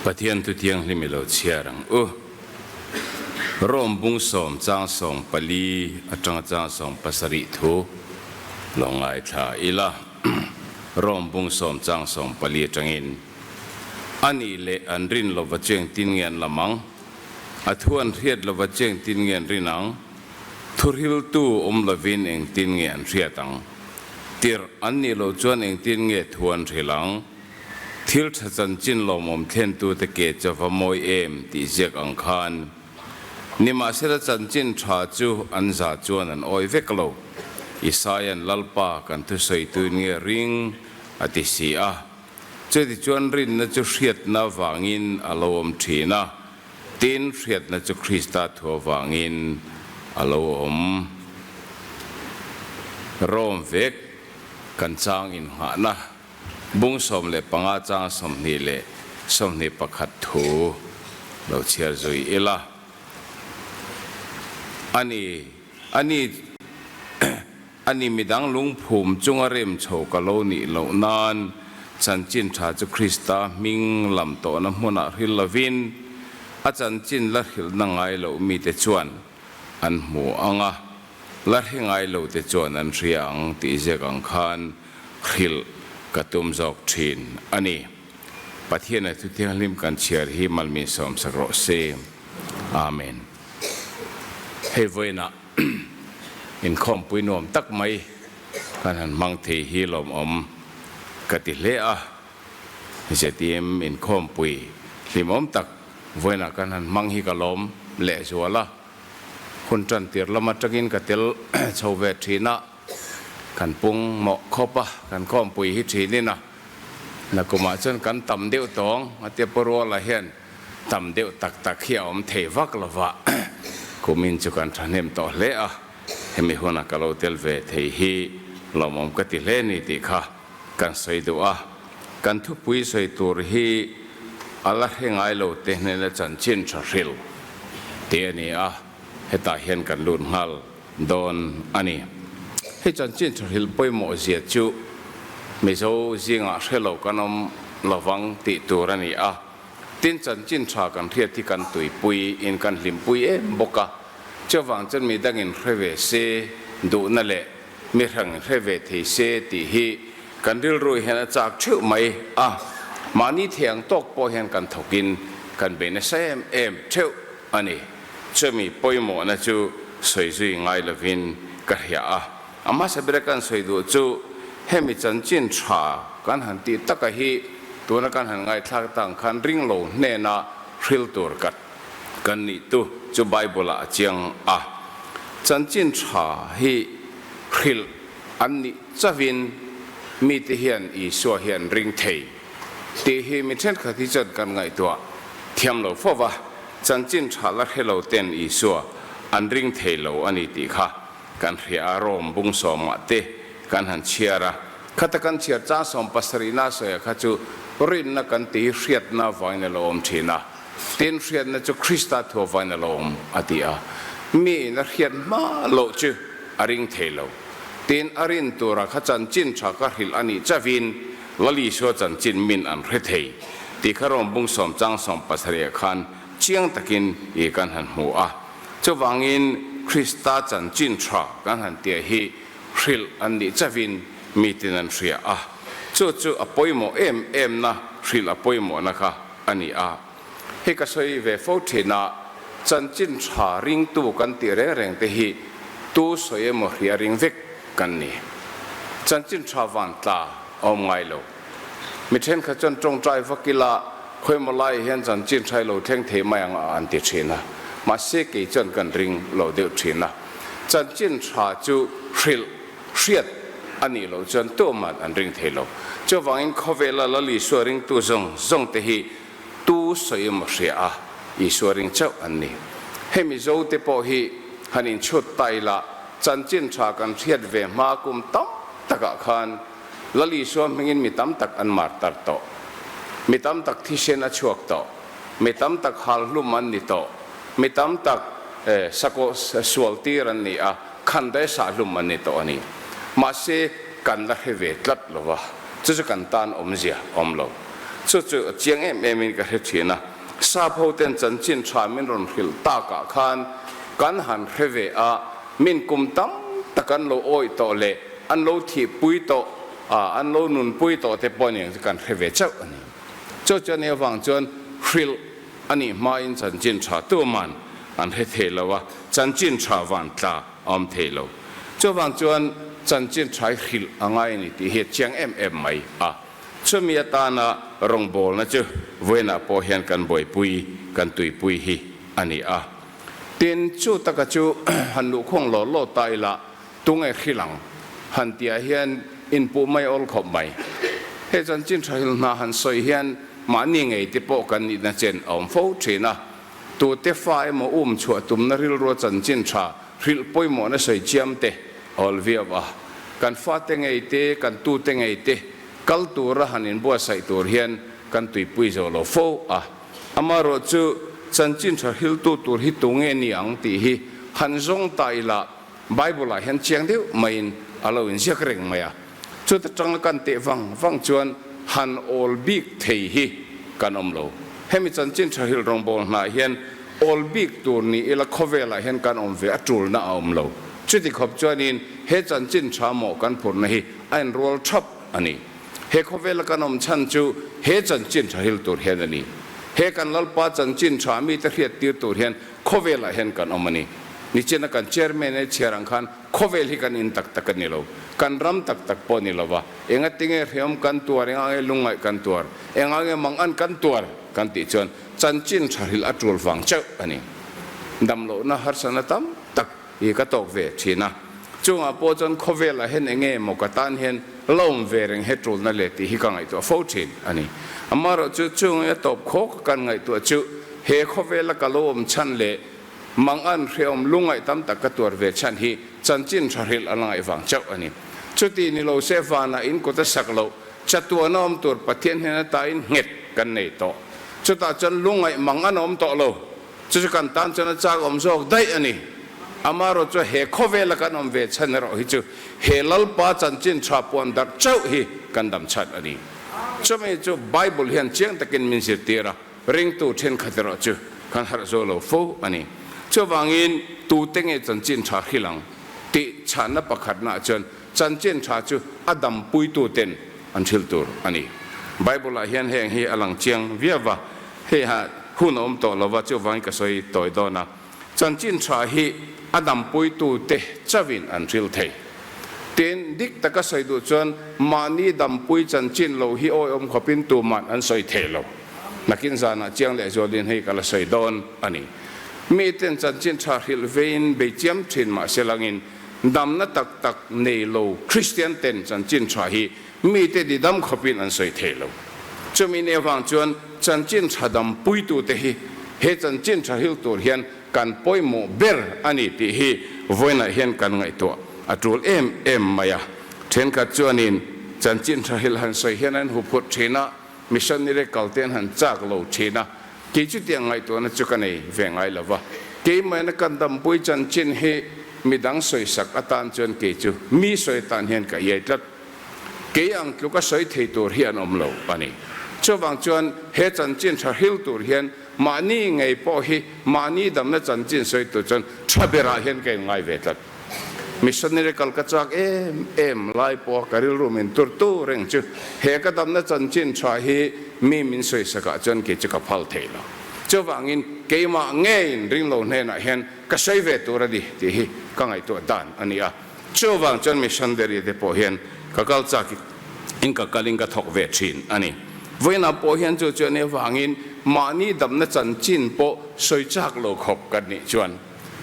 Pathian thu thianghlim i lo chhiar ang u. Rome bung sawm chang sawm pali atanga chang sawm pasarih thu lo ngaithla ila. Rome bung sawm chang sawm pali atangin a nih leh an rin lova chu engtin nge an lam ang? A thu an hriat lova chu engtin nge an rin ang? Thuhriltu awm lovin engtin nge an hriat ang? Tirh an nih loh chuan engtin nge thu an hrilh ang? Thil tha chanchin lawmawm thlentute ke chu va mawi em tih ziak ang khan. Nimahsela chanchin tha chu an za chuan an awi vek lo. Isaia'n Lalpa kan thusawitu nge ring a ti si a. Chutichuan rinna chu hriatna vangin a lo awm thin a, tin hriatna chu Krista thu avangin a lo awm. Rome vek kan chang innghahna bung 15 chang 20 21 thu lo chhiar zui ila. A ni, a ni, a ni midang lungphum chunga rem chho ka lo nih loh nan chanchin tha chu Krista hming lam tawhna hmunah hril lovin a chanchin la hrilhna ngai loh mite chuan an hmu ang a, la hre ngai lo te chuan an hria ang tih ziak ang khan hrilh ka tum zawk thin a ni. Pathian a thuthianghlim kan chhiar hi malmin sawmsak rawh se. Amen. Hei vawiinah inkhawmpui nuam tak mai kan han hmang thei hi lawmawm ka ti hle a. ZTM inkhawmpui hlimawm tak vawiinah kan han hmang hi ka lawm lehzual a. Hun tan tir lam atangin ka tel chho ve thin a, kan pung mawh khawp a, kan khawmpui hi thinin a, nakumah chuan kan tam deuh tawng a tia Pu Ruala hian tam deuh tak tak hi a awm thei vak lova, kumin chu kan thahnem tawh hle a, hemi huna ka lo tel ve thei hi lawmawm ka ti hle ni tih kha kan sawi duh a, kan thupui sawi tur hi a la hre ngai lo te hnena chanchin tha hril tih a ni a, hetah hian kan lut nghal dawn a ni. Hei chanchin tha hril pawimawh zia chu Mizo zingah hre lo kan awm lovang tih tur a ni a, tin chanchin tha kan hriat hi kan tuipui in kan hlimpui em bawk a, chuvang chuan midangin hre ve se duhna leh Mi hrang hre ve thei se tih hi kan rilru hian a chak theuh mai a, mahni thei ang tawk pawh hian kan thawkin kan bei nasa em em theuh a ni. Chumi pawimawhna chu sawi zui ngai lovin ka hria a, a hmasa bera kan sawi duh chu hemi chanchin tha kan han tih taka hi tuna kan han ngaithlak tang khan ringlo hnena hril tur ka Kan nih tu chu Bible-ah a chiang a, chanchin tha hi hrilh an nih chauhin mite hian Isua hi an ring thei tih hi mi thenkhat hi chuan kan ngaihtuah thiam lo fo va, chanchin tha la hre lo ten Isua an ring thei lo a ni tih kha kan hria a, Rome bung sawmah te kan han chhiar a, khata kan chhiar chang sawm pasarihna sawiah kha chu rinna kan tih hi hriatna avangin a lo awm thin a. Tin, hriatna chu Krista thu avain a lo awm, a ti a. Miin a hriat hma loh chu a ring thei lo. Tin, a rin tura kha chanchin tha ka hrilh a nih chauhin Lal Isua chanchin min an hre thei tih kha Rom bung sawm chang sawm pasarih ah khan chiang takin i kan han hmu a. Chuvangin, Krista chanchin tha kan han tia hi hrilh an nih chauhin mi tin an hria a. Chu chu a pawimawh em emna hrilh a pawimawhna kha a ni a. Hei ka sawi ve fo thin a, chanchin tha ringtu kan tih reng reng te hi tu sawi emaw hria ring vek kan ni. Chanchin tha van tla a awm ngai lo. Mi thenkhat chuan tawngtai vak ila khawimaw laiah hian chanchin tha i lo thleng thei mai ang a an ti thin a, mahse kei chuan kan ring lo deuh thin a. Chanchin tha chu hrilh hriat a nih loh chuan tuahman an ring thei lo. Chuvangin khawvela Lal Isua ringtu zawng zawng te hi tu sawi emaw hria a, Isua ring chauh an ni. Hei Mizo te pawh hi han inchhut ta ila, chanchin tha kan hriat ve hma kum tam takah khan Lal Isua hmingin mi tam tak an mar tar tawh. Mi tam tak thisen a chhuak tawh. Mi tam tak hal hlum an ni tawh. Mi tam tak sakawh sual tir an ni a. Khan daih sah hlum an ni tawh a ni. Mahse, kan la hre ve tlat lo va, chu chu kan tan awmzia awm lo. Chu chu a chiang em em in ka hre thin a. Sap ho ten chanchin tha min rawn hrilh tak ah khan kan han hre ve a, min kum tam tak an lo awih tawh leh an lo thih pui tawh a, an lo nun pui tawh te pawh aniang chu kan hre ve chauh a ni. Chu chu ani avang chuan hrilh a nih hmain chanchin tha tuman an hre thei lo a, chanchin tha van tla a awm thei lo. Chuvang chuan chanchin tha hi hrilh a ngai a ni tih hi a chiang em em mai a. Chumi atana rawngbawlna chu vawiinah pawh hian kan buaipui, kan tuipui hi a ni a. Tin, chu taka chu han luhkhawng law law ta ila tunge hrilh ang han tihah hian inpuh mai awl khawp mai. He chanchin tha hil hna han sawi hian mahni ngei te pawh kan nihna chen a awm fo thin a. Tute fa emaw um chhuah tumna rilrua chanchin tha hrilh pawimawhna sawi chiam te awl viau a. Kan fate ngei te, kan tute ngei te kal tura han inbuatsaih tur hian kan tuipui zo lo fo a. Amaherawh chu chanchin tha hriltu tur hi tu nge ni ang tih hi han zawng ta ila Bible ah hian chiang deuh maiin a lo inziak reng mai a. Chuta tanga kan teh vang vang chuan han awl bik thei hi kan awm lo. Hemi chanchin tha hrilh rawngbâwl hnah hian awl bik tur ni ila khawvelah hian kan awm ve a ṭulna a awm lo. Chuti khawp chuanin he chanchin tha mawh kan phurna hi a inrual ṭhap a ni. He khawvela kan awm chhan chu he chanchin tha hrilh tur hian a ni. He kan Lalpa chanchin tha mite hriattir tur hian khawvelah hian kan awm a ni. Nichina kan chairman e chhiar ang khan khawvel hi kan in tak tak a ni lo, kan ram tak tak pawh a ni lo va, engatinge hreawm kan tuar, engange lungngaih kan tuar, engange mangan kan tuar kan tih chuan chanchin tha hrilh a tul vang chauh a ni. Damlohna harsatna tam tak hi ka tawk ve thin a, chungah pawh chuan khawvelah hian enge maw ka tan hian la awm ve reng he tulna le tih hi ka ngaihtuah fo thin a ni. Amaherawhchu chung a tawp khawk kan ngaihtuah chu he khawvela ka lo awm chhan leh Mangan hreawm lungngaih tam tak ka tuar ve chhan hi chanchin tha hrilh a la ngaih vang chauh a ni. Chuti ni lo se vanah in kut a sak loh, chatuan a awm tur Pathian hnen atain nghet kan nei tawh. Chutah chuan lungngaih mang an awm tawh lo. Chu chu kan tan chuan a chak awm zawk daih a ni. Amaherawh chu he khawvela kan awm ve chhan erawh hi chu he Lalpa chanchin tha puan darh chauh hi kan dam chhan a ni. Chumi chu Bible hian chiang takin min zirtir a. Ringtu thenkhat erawh chu kan harh zo lo fo a ni. Chuvangin tute nge chanchin tha hrilh ang tih chhanna pakhatnaah chuan chanchin tha chu a dampuituten an hrilh tur a ni. Bible-ah hian heng hi a lang chiang viau va, hei ha hun a awm tawh lo va, chuvangin ka sawi tawi dawn a. Chanchin tha hi a dampuitute chauhin an hrilh thei. Tin, dik taka sawi duh chuan mahni dampui chanchin lo hi awihawm khawpin tuman an sawi thei lo. Nakin zanah chiang leh zualin hei ka la sawi dawn a ni. Miten chanchin tha hrilh veiin bei chiam thin mahse langin damna tak tak nei lo Kristian ten chanchin tha hi mite didam khawpin an sawi thei lo. Chumi nia vang chuan chanchin tha dampuitute hi he chanchin tha hrilh tur hian kan pawimawh ber a ni tih hi vawiinah hian kan ngaihtuah a tul em em mai a. Thenkhat chuanin chanchin tha hrilh han sawi hian an huphurh thin a, missionary kal te an han chak lo thin a, kei chutiang ngaihtuahna chu ka nei ve ngai lo va. Keimahna kan dampui chanchin hi midang sawisak atan chuan kei chu mi sawi atan hian ka iai tlat. Kei ang tluka sawi thei tur hi an awm lo a ni. Chuvang chuan he chanchin tha hril tur hian mahni ngei pawh hi mahni damna chanchin sawi tur chuan tha berah hian ka inngai ve tlat. Missionary kal ka chak em em lai pawha ka rilru min tur tu reng chu he ka damna chanchin tha hi mi min sawisakah chuan kei chu ka phal thei lo. Chuvangin keimah ngeiin ringlo hnenah hian ka sawi ve tur a ni tih hi ka ngaihtuah dan a ni a. Chuvang chuan missionary te pawh hian ka kal chak in ka kal in ka thawk ve thin a ni. Vawiinah pawh hian chu chuan avangin mahni damna chanchin pawh sawi chak lo khawp kan nih chuan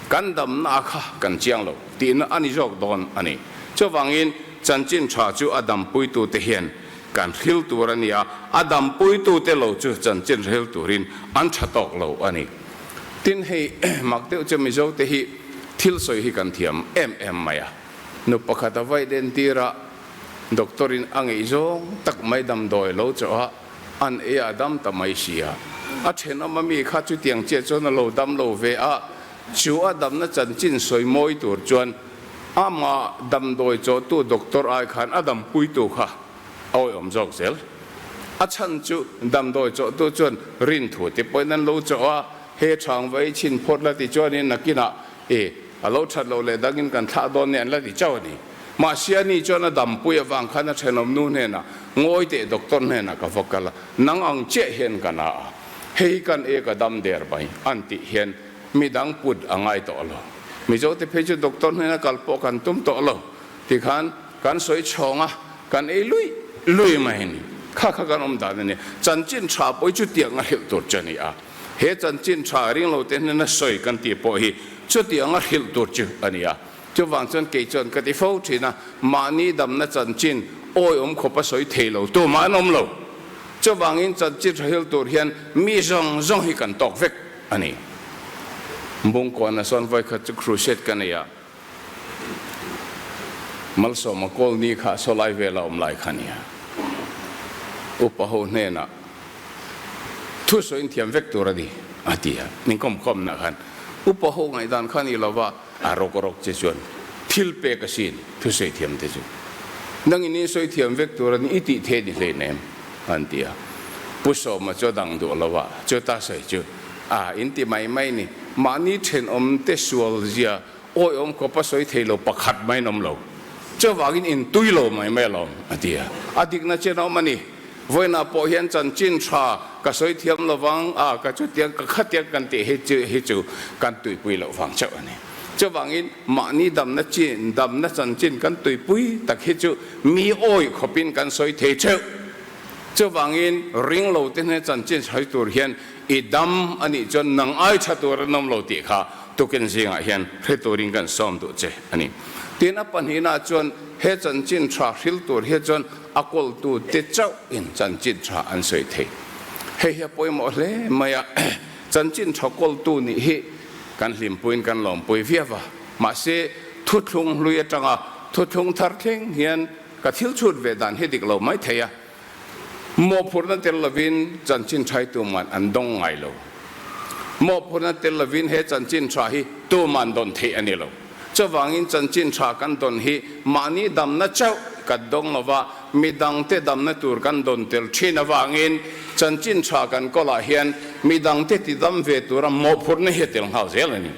kan damna kha kan chiang lo tihna a ni zawk dawn a ni. Chuvangin chanchin tha chu a dampuitute hian kan hril tur a ni a, a dampuitute lo chu chanchin hril turin an tha tawk lo a ni. Tin hei mak deuh chu Mizo te hi thil sawi hi kan thiam em em mai a. Nu pakhat a vaih den tir a, doctor in a ngeih zawng tak mai damdawi lo chawh a, an ei a dam ta mai si a. A thenawm a mi kha chutiang chiah chuan a lo dam lo ve a, chu a damna chanchin sawi mawi tur chuan amah damdawi chawhtu doctor ai khan a dampuitu kha a awihawm zawk zel. A chhan chu damdawi chawhtu chuan rinthu te pawhin an lo chawh a, he chhang va ei chhin phawt la ti chuanin nakinah e a lo that loh leh dangin kan thlah dawn nia an la ti chauh a ni. Mahse a ni chuan a dampui avang khan a thenawm nu hnenah ngawi teh doctor hnenah ka va kal a, nang ang chiah hian ka na a, hei kan e ka dam der mai an tih hian midang put a ngai tawh lo. Mizote phei chu doctor hnena kal pawh kan tum tawh lo tikhan kan sawi chhawng a, kan ei lui lui mai a ni. Kha kha kan awm dan a ni. Chanchin tha pawh hi chutiang a hrilh tur chu a ni a. He chanchin tha ring lo te hnena sawi kan tih pawh hi chutiang a hrilh tur chu a ni a. Chuvang chuan kei chuan ka ti fo thin a, mahni damna chanchin awiawm khawp a sawi thei lo tumah an awm lo. Chuvangin chanchin tha hrilh tur hian mi zawng zawng hi kan tawk vek a ni. Bungkawn a sawn vawikhat chu crusade ka nei a, Malsawma Kawlni kha sawlai vela awm lai kha nia. Upa ho hnenah thu sawiin thiam vek tur a ni a ti a, min kawmkhawmna khan upa ho ngaihdan kha ni lova a rawk rawk che chuan thil pek asin thu sawi thiam te chu nangin in sawi thiam vek tur a ni i tih thei ni hleinem an ti a. Pu Sawma chu a dang duh lova chuta sawi chu a in ti mai mai ni mahni thenawm te sual zia Awiawm khawp a sawi thei lo pakhat mai an awm lo. Chuvangin in tui lo mai mai alawm, a ti a. A dikna chen a awm a ni. Vawiinah pawh hian chanchin tha ka sawi thiam lo vang a, ka chutiang ka khatiang kan tih hi chu hi chu kan tuipui loh vang chauh a ni. Chuvangin mahni damna chin damna chanchin kan tuipui tak hi chu mi awi khawpin kan sawi thei theuh. Chuvangin ring lo te hne chanchin sawi tur hian i dam a nih chuan nang ai tha tur an awm lo tih kha tukin zingah hian hre turin kan sawm duh che a ni. Tin, a pahnihna chuan he chanchin tha hril tur hi chuan a kawltu te chauh in chanchin tha an sawi thei. Hei hi a pawimawh hle mai a, chanchin tha kawltu nih hi kan hlimpuiin kan lawmpui viau a, mahse thuthlung hlui atanga thuthlung thar thleng hian Ka thil chhut ve dan hi dik lo mai thei a, mawhphurhna tel lovin chanchin ṭhai tuman an dawng ngai lo. Mawhphurhna tel lovin he chanchin ṭha hi tuman dawn theih a ni lo. Chuvangin chanchin ṭha kan dawn hi mahni damna chauh kan dawng lo va, midangte damna tur kan dawn tel ṭhin avangin chanchin ṭha kan kawlah hian midangte tidam ve tura mawhphurhna hi a tel nghal zel a ni.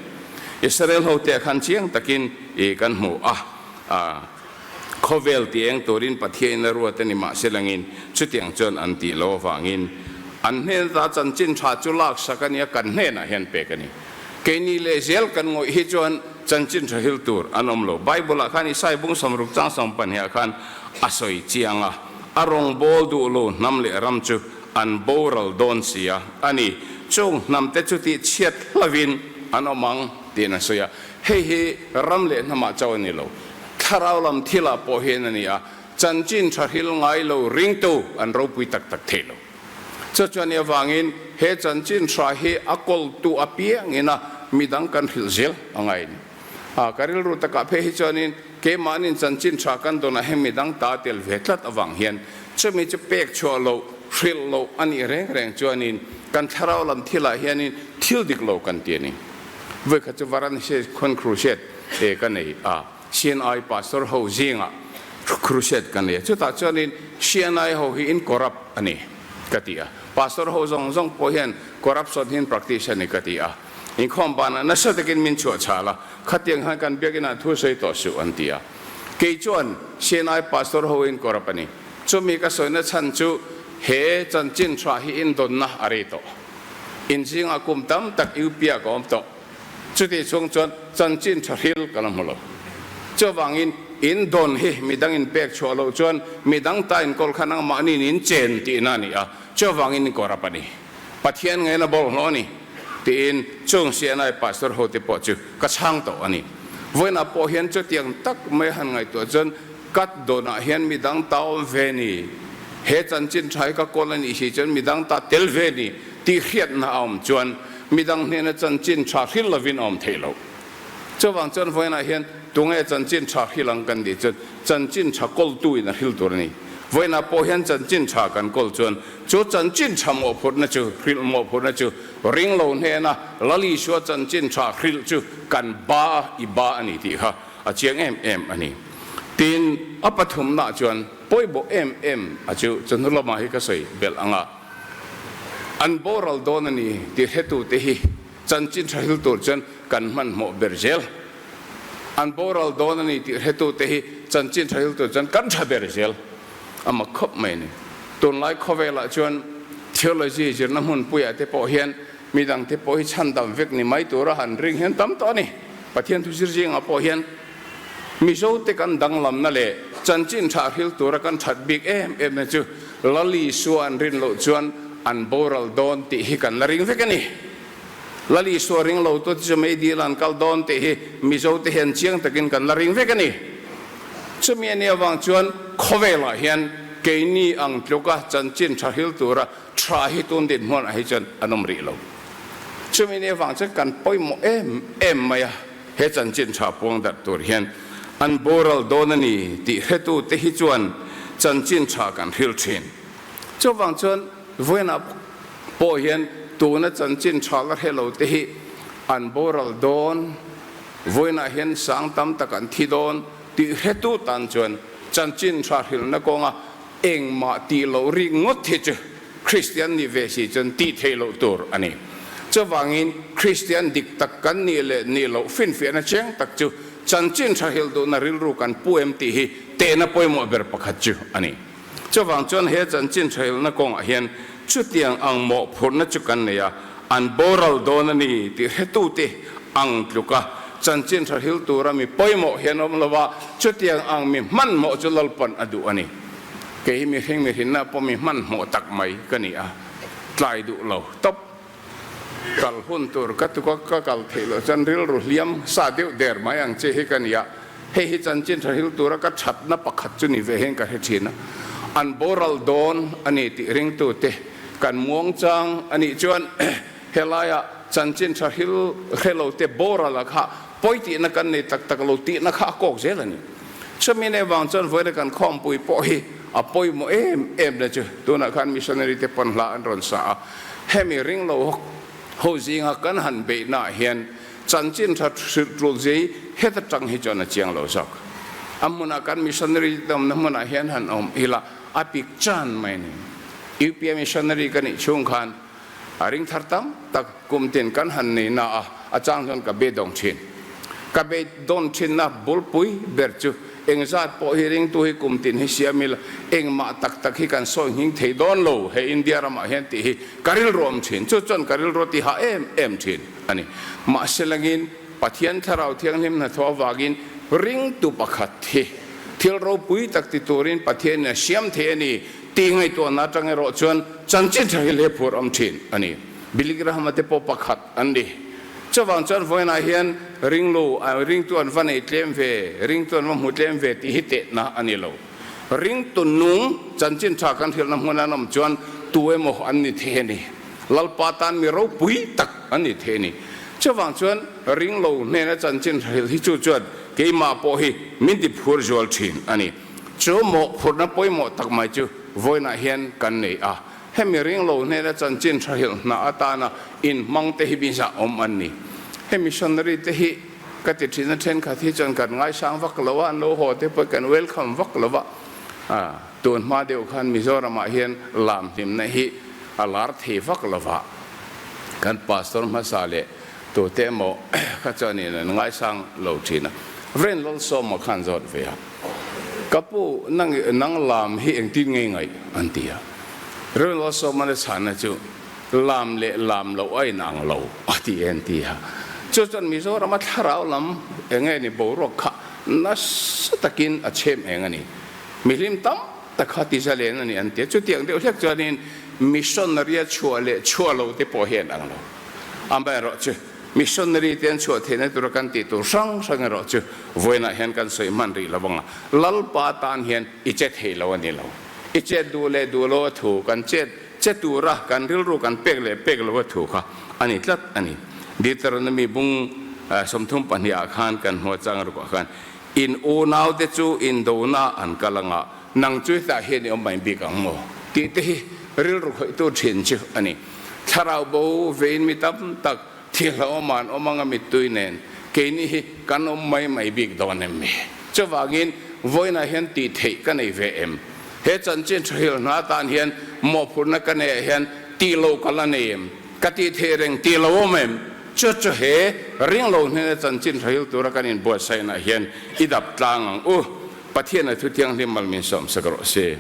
Israel hote khan chiang takin i kan hmu a. Khawvel ti eng turin Pathianin a ruat a ni mahse langin chutiang chuan an tih lo avangin an hnen ata chanchin tha chu laksak a nia kan hnenah hian pek a ni. Keini leh zel kan ngawih hi chuan chanchin tha hil tur an awm lo. Bible ah khan Isai bung 60 chang 12 ah khan a sawi chiang a, a rawngbâwl duh lo hnam leh ram chu an boral dawn si a a ni. Chung hnam te chu tih chhiat hlavin an awm ang tiin a sawi a. Hei hi ram leh hnamah chauh a ni lo. Thlarau lam thilah pawh hian a ni a, chanchin tha hril ngai lo ringtu an ropui tak tak thei lo. Chu chuan i avangin he chanchin tha hi a kawltu apiangin a midang kan hrilh zel a ngai a ni. A, ka rilru takah phei hi chuanin keimahnin chanchin tha kan dawnah hian midang ta tel ve tlat avang hian chumi chu pek chhuah loh, hrilh loh a nih reng reng chuanin kan thlarau lam thilah hianin thil dik lo kan ti a ni. Vawikhat chu Varanasi khawn crusade e ka nei a, CNI pastor ho zingah crusade ka nei a, chutah chuanin CNI ho hi in corrupt a ni ka ti a, pastor ho zawng zawng pawh hian corruption hi an practice a ni ka ti a, inkhawm banah nasa takin min chhuah chhal a, khatiang khan kan biakinah thu sawi tawh suh an ti a, kei chuan CNI pastor ho in corrupt a ni, chumi ka sawina chhan chu he chanchin tha hi indawnna a rei tawh. Inzingah kum tam tak UPA ka awm tawh. Chutih chhung chuan chanchin tha hril ka la hmu lo. Chuvangin in dawn hi midang in pek chhuah loh chuan midang ta inkawl kha nangmahni in chen tihna a ni a, chuvangin in kawrap a ni. Pathian ngaina bawlhhlawh a ni tiin chung CNI Pastor hote pawh chu ka chhang tawh a ni. Vawiinah pawh hian chutiang tak mai han ngaihtuah chuan Kat dawnah hian midang ta awm ve ni, he chanchin tha hi ka kawl a nih si chuan midang ta tel ve ni tih hriatna a awm chuan midang hnena chanchin tha hril lovin a awm theih loh. Chuvang chuan vawiinah hian tunge chanchin tha hril ang kan tih chuan chanchin tha kawltu in a hril tur a ni. Vawiinah pawh hian chanchin tha kan kawl chuan chu chanchin tha mawhphurhna chu hrilh mawhphurhna chu ring lo hnena Lal Isua chanchin tha hrilh chu kan ba a i ba a ni tih kha a chiang em em a ni. Tin, a pathumnah chuan pawimawh em em a chu chawhnu lamah hi ka sawi belh ang a, an boral dawn a ni tih hretute hi chanchin tha hil tur chuan kan hmanhmawh ber zel. An boral dawn a ni tih hretute hi chanchin tha hil tur chuan kan tha ber zel. A mak khawp mai a ni. Tunlai khawvelah chuan theology zirna hmunpuiah te pawh hian midangte pawh hi chhandam vek ni mai tura han ring hian tam tawh a ni. Pathian thu zir zingah pawh hian Mizote kan danglamna leh chanchin tha hril tura kan that bik em em na chu Lal Isua an rin loh chuan an boral dawn tih hi kan la ring vek a ni. Lal Isua ring lo tute chu meidil an kal dawn tih hi Mizote hian chiang takin kan la ring vek a ni. Chumi a nih avang chuan khawvelah hian keini ang tluka chanchin tha hril tura tha hi tun dinhmunah hi chuan an awm rih lo. Chumi nih avang chuan kan pawimawh em em mai a. He chanchin tha puang darh tur hian an boral dawn a ni tih hretute hi chuan chanchin tha kan hril thin. Chuvang chuan vawiinah pawh hian tuna chanchin tha la hre lote hi an boral dawn, vawiinah hian sang tam tak an thi dawn tih hretu tan chuan chanchin tha hrilhna kawnga engmah tih loh rik ngawt hi chu Kristian nih ve si chuan tih theih loh tur a ni. Chuvangin Kristian dik tak kan nih leh nih loh finfiahna chiang tak chu chanchin tha hil duhna rilru kan pu em tih hi tehna pawimawh ber pakhat chu a ni. Chuvang chuan he chanchin tha hilna kawngah hian chutiang ang mawhphurhna chu kan nei a, an boral dawn a ni tih hretute ang tluka chanchin tha hil tura mi pawimawh hian awm lo a, chutiang ang mi hmanhmawh chu Lalpan a duh a ni. Kei hi mihring mihrinna pawh mi hmanhmawh tak mai ka ni a, tlai duh lo tawp. Kal hun tur ka tuk a, ka kal theih loh chuan rilru hliam sa deuh der mai ang che hi ka ni a, hei hi chanchin tha hil tura ka thatna pakhat chu ni ve hian ka hre thin a, an boral dawn a ni tih ringtute kan muang chang a nih chuan helaia chanchin tha hil hre lo te boral a kha pawi tihna kan nei tak tak lo tihna kha a kawk zel a ni. Chumi nei vang chuan vawiin kan khawmpui pawh hi a pawimawh em em na chu tunah khan missionary te pawn hla an rawn sa a, hemi ringlo ho zinga kan han beihna ah hian chanchin tha hrilh tul zia hi heta tang hi chuan a chiang lo zawk. A hmunah kan missionary te awmna hmunah hian han awm ila a pik chan mai a ni. UPA missionary ka nih chhung khan A ring thar tam tak kum tin kan han nei na a, a chang chuan ka beidawng thin. Ka beidawn thinna bulpui ber chu engzat pawh hi ringtu hi kum tin hi siam ila engmah tak tak hi kan sawi nghing thei dawn lo he India ramah hian tih hi ka rilru awm thin. Chu chuan ka rilru ti hah em em thin a ni. Mahse langin Pathian Thlarau Thianghlim hnathawh avangin ringtu pakhat hi thil ropui tak ti turin Pathianin a siam thei a ni. Tih ngaihtuahna atang erawh chuan chanchin tha hi lehphur awm thin a ni. Billy Graham-a te pawh pakhat an ni. Chuvang chuan vawiinah hian ringlo, ringtu an va nei tlem ve, ringtu an va hmu tlem ve tih hi tehna a ni lo. Ringtu nung chanchin tha kan hrilhna hmun an awm chuan tu emaw an ni thei a ni. Lalpa tan mi ropui tak an ni thei a ni. Chuvang chuan ringlo hnena chanchin tha hrilh hi chu chuan keimah pawh hi min ti phur zual thin a ni. Chu mawhphurhna pawimawh tak mai chu vawiinah hian kan nei a, hemi ringlo hnena chanchin thahilh hna atana inhmang te hi mizah awm an ni. He missionary te hi ka ti thin a, thenkhat hi chuan kan ngaisang vak lo a, an lo haw te pawh kan welcome vak lo va, tun hma deuh khan Mizoramah hian lam hlimna hi a lar thei vak lo va, kan pastor hmasa leh tute emaw kha chuanin an ngaisang lo thin a, Ren Lalsawma khan zawt ve a. Ka pu, nang nang lam hi engtin nge ngaih? an ti a. Rev. Lalsawmana chhanna chu, Lam leh lam loh a inang lo, a ti e an ti a. Chu chuan Mizorama thlarau lam eng nge ni boruak kha nasa takin a chhem eng a ni. Mihlim tam tak kha ti zalen a ni an ti a. Chutiang deuh hlek chuanin missionary a chhuah leh chhuah lo te pawh hi an ang lo. Amaherawhchu, Missionary te an chhuah theihna tura kan tih tur hrang hrang erawh chu vawiinah hian kan sawi hman rih lo ang a, Lalpa tan hian i che thei lo a ni lo. I chet duh leh duh lo a thu, kan chet che tura kan rilru kan pek leh pek lo a thu kha a ni tlat a ni. Deuteronomy bung 32 ah khan kan hmuh chang rukah khan, In unaute chu indona an kal ang a, nang chu hetah hian i awm mai bik ang maw? tih te hi rilru khawihtu thin chu a ni. Thlarau bo vein mi tam tak thil a awm a, an awm anga mittui nen keini hi kan awm mai mai bik dawn em mi? Chuvangin vawiinah hian tih theih ka nei ve em? He chanchin tha hrilh hna atan hian mawhphurhna ka neih ah hian tih lo ka la nei em? Ka tih theih reng tih lo awm em? Chu chu he ringlo hnena chanchin tha hrilh tura kan inbuatsaihna ah hian i dap tlang ang u. Pathian a thu thianghlim mal min sawmsak rawh se.